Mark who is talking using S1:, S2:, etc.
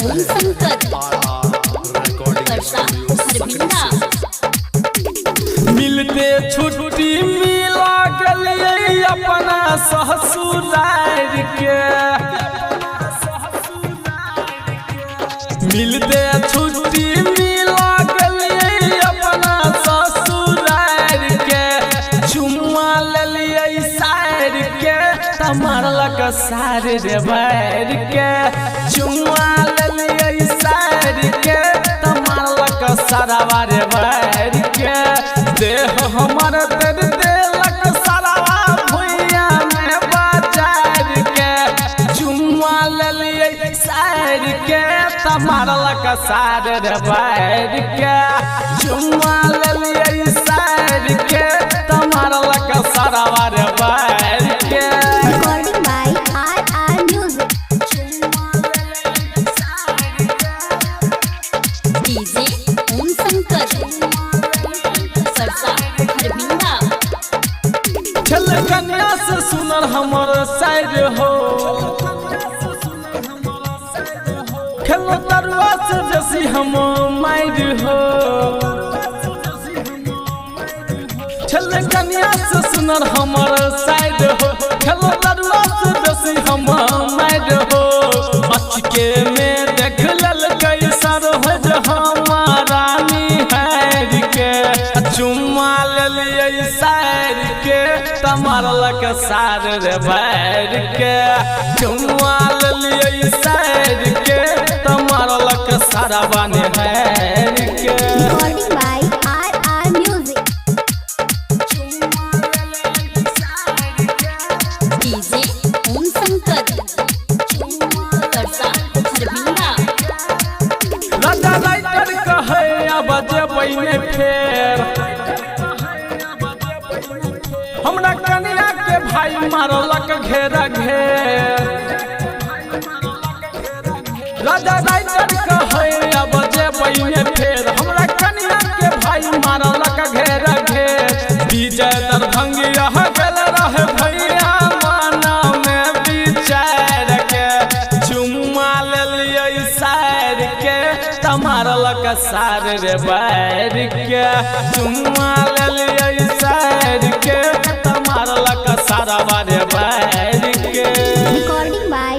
S1: ओम Shankar
S2: recording
S1: Parsa
S2: studio Sakri
S1: हरबिंदा।
S2: से।
S3: मिलते छुट्टी मिला गेलियै अपना ससुरार के। मिलते छुट्टी मिला गेलियै अपना ससुरार के। चुम्मा लेलियै सार के त मारलक सार रे बैर के। चुम्मा लेलियै सार के त मारलक सारावा रे बैर के। देह हमर तर देलक सारावा भुइया में बाजार के। चुम्मा लेलियै सार के त मारलक सार रे बैर के। चुम्मा लेलियै सार के त मारलक सारावा रे बैर के।
S4: Recording by RR Music.
S1: DJ Om Shankar Parsa Harbinda.
S3: छल कन्या से सुनर हमर साइड हो, खेल तरुआ से बेसी हम माइर हो। छल कन्या से सुनर हमर साइड हो, खेल तरुआ से बेसी हम माइर हो। अचके में देख ललकै सरोज हमारा निहार के। चुम्मा लेलियै सार के त मारलक सार रे बैर के। चुम्मा लेलियै सार के त मारलक सारा निहार के।
S4: Recording by RR Music.
S1: DJ Om Shankar Parsa Harbinda.
S3: Raja writer कहे अब जेबै ने फेर। हमरा कन्या के भाई मारलक घेरा घेर। राजा राइटर कहे अब जेबै ने फेर। हमरा कन्या के भाई मारलक घेरा घेर। विजय दरभंगिया गेल रहे भैया माना में विचार के। चुम्मा लेलियै सार के त मारलक सार रे बैर के। चुम्मा लेलियै सार के त मारलक सारा रे बैर के।
S4: Recording by